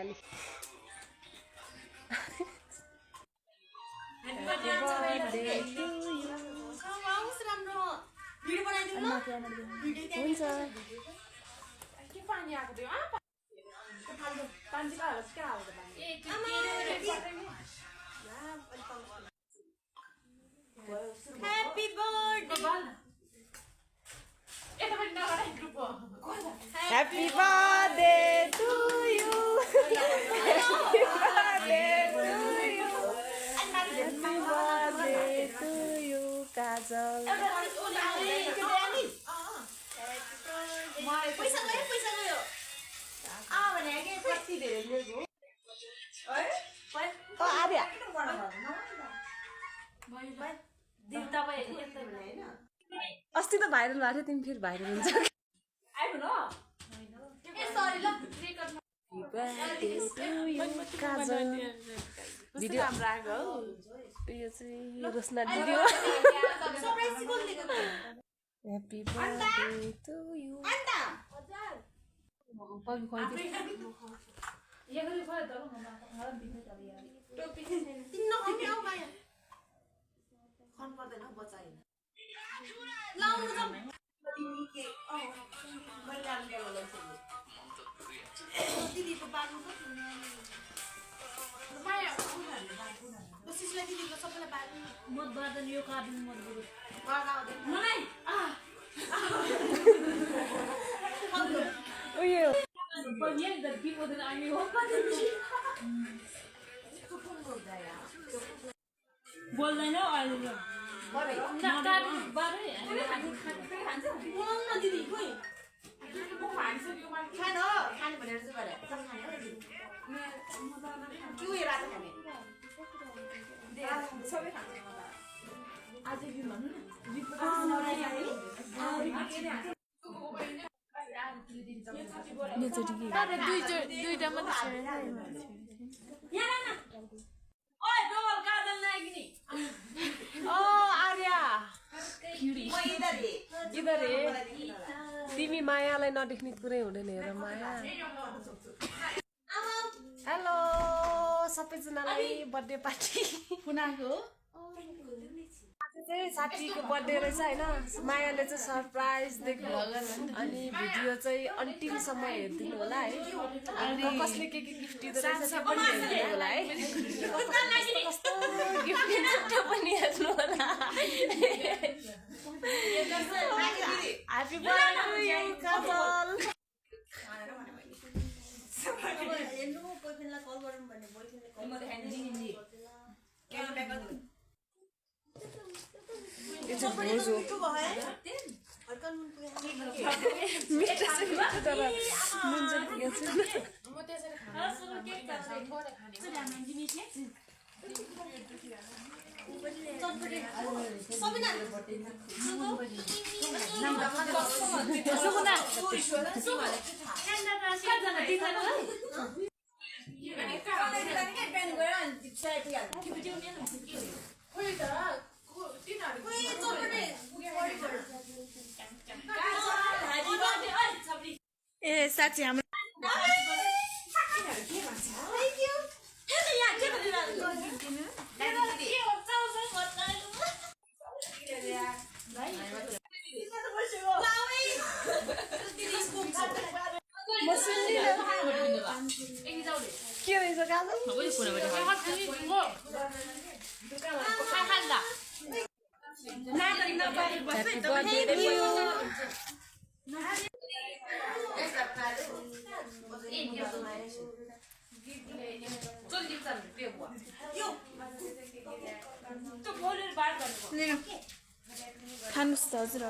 Happy birthday! Happy birthday to you. Happy birthday to you. Happy birthday to you, Kajal. पैसा गयो भने के कति धेरै लिएको है त आर्या दिन तपाई यस्तै भने हैन अस्ति त भाइरल भएको थियो तिमी फेरि भाइरल हुन्छ आइबो न ए सरी ल काजल भिडियो राम्रो आएको हो यो चाहिँ रोशना दिदी हो सरप्राइज कोन दिएको ह्यापी बर्थडे टु यु अन्ता हजार पल खोइ ये गरी खोइ त मलाई बित्ने चले यार टोपी तिन नखाउने आउ माया खन पर्दैन बचाइन लाउनु त तिमी के मैले काम गर्नु दिदीको बाग्नु त माया बसिसलाई दिदीको सबैलाई बाग्नु मत बार्दैन यो कार्ड मत बरु मलाई उयो पनि एक दर की बोल्दैन अनि हो बोल्दैन अहिले ल बरे कार्ड बारे खान्छ बोल्न दिदी खोइ म खान्छु यो मान्छे खान खाने भनेर चाहिँ गरे सब खाने हो दिदी के उयो रात खाने सबै खान्छ आज के भन्नु न दुईटा मात्रै तिमी मायालाई नदेख्ने कुरै हुँदैन हेर माया हेलो सबैजनालाई बर्थडे पार्टी कुनाको चाहिँ साथीको बर्थडे रहेछ हैन मायाले चाहिँ सरप्राइज दिएको अनि भिडियो चाहिँ अन्तिमसम्म हेर्दिनु होला है अनि कसले के गिफ्ट दिँदै रहेछ त्यो पनि हेर्दिनु होला है कस्तो गिफ्ट दिन्छ त्यो पनि हेर्नु होला ह्यापी बर्थडे टु यु काजल हेर्नु बोयफ्रेन्डलाई कल गरौँ भन्ने बोयफ्रेन्डले कल गर्दैन It's a bozo. ए साथी हाम्रो के रहेछ काजल खानुस् त हजुर